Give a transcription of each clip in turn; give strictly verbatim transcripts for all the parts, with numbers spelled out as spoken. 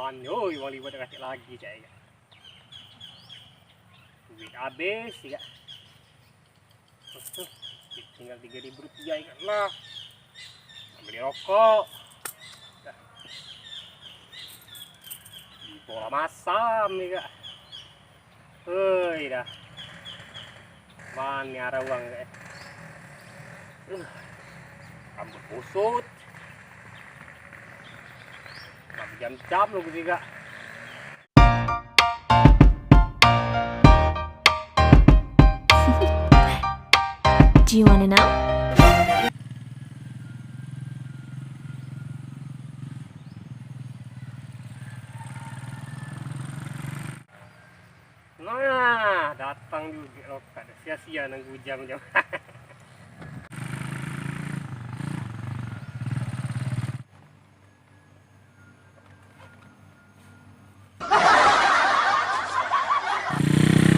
Oi, wong liwat dak katek lagi, cak, ya. Duit habis, ya. Tinggal tiga ribu rupiah, ya lah. Beli rokok. Dah. Beli bola masam, ya, Kak. Hei dah. Mane arah uang, eh. Uh, rambut kusut. Berjam-jam lu juga. Do you wanna know? Nah, datang juga lokal. Sia-sia nunggu jam-jam.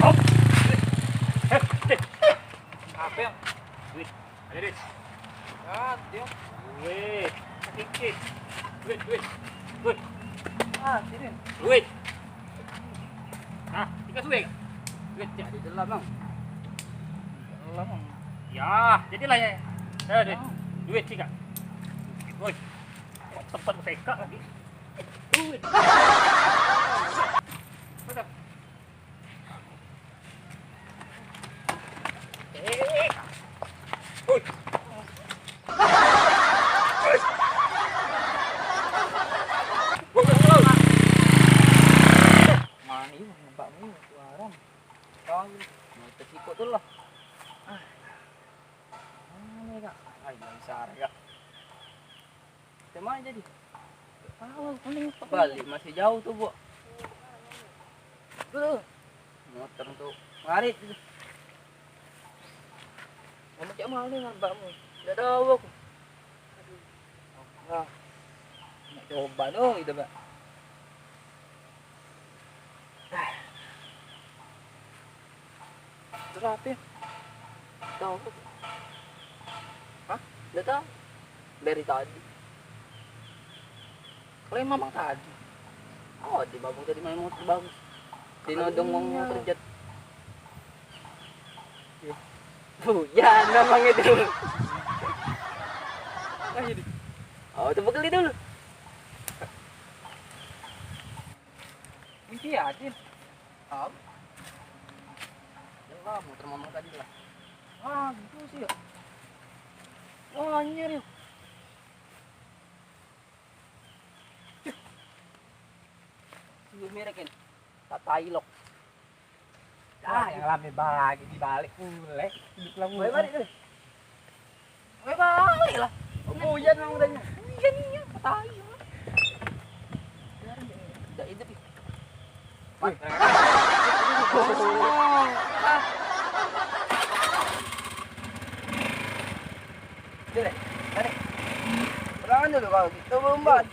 Hop. Heh, heh. Apa ya? Duit. Ada duit. Ah, dia. Duit. Sedikit. Duit, duit. Duit. Ah, sini. Duit. Ah, tiga suwe. Duit, ya. Di dalam, Bang. Di dalam, Bang. Ya, jadilah ya. Eh, duit. Ah. Duit tiga. Woi. Tempat sekak lagi. Duit. Udah. Mani nembak ni, tu haram. Tahu, mau tersikut tu lah. Ah. Mana, Kak? Ai, besar, Kak. Cuma jadi. Tahu, mending balik, masih jauh tu, Bu. Dulu. Motor tu ngarit tu. Kamu cak mana ngan bakmu? Dak tahu aku. Nah, nak coba dong kita, Pak. Terus apa? Tahu aku. Hah? Dak tahu. Dari tadi. Kalau emang tadi. Oh, di babung tadi main motor bagus. Di nodong wong motor jet. Hujan memang itu. Ah, ini. Oh, itu begeli dulu. Ini ya, Din. Tahu. Ya lah, motor mamang tadi lah. Ah, gitu sih ya. Wah, anjir ya. Sungguh merek ini. Tak tai lok. Ah, yang lame bagi dibalik pule. Hidup lame. Woi, balik dulu. Woi, balik lah. Oh, hujan memang udahnya. Hujan iya, tak tai. Dah hidup. Wih. Dulu, tarik. Berlawan dulu kau. Kita berempat.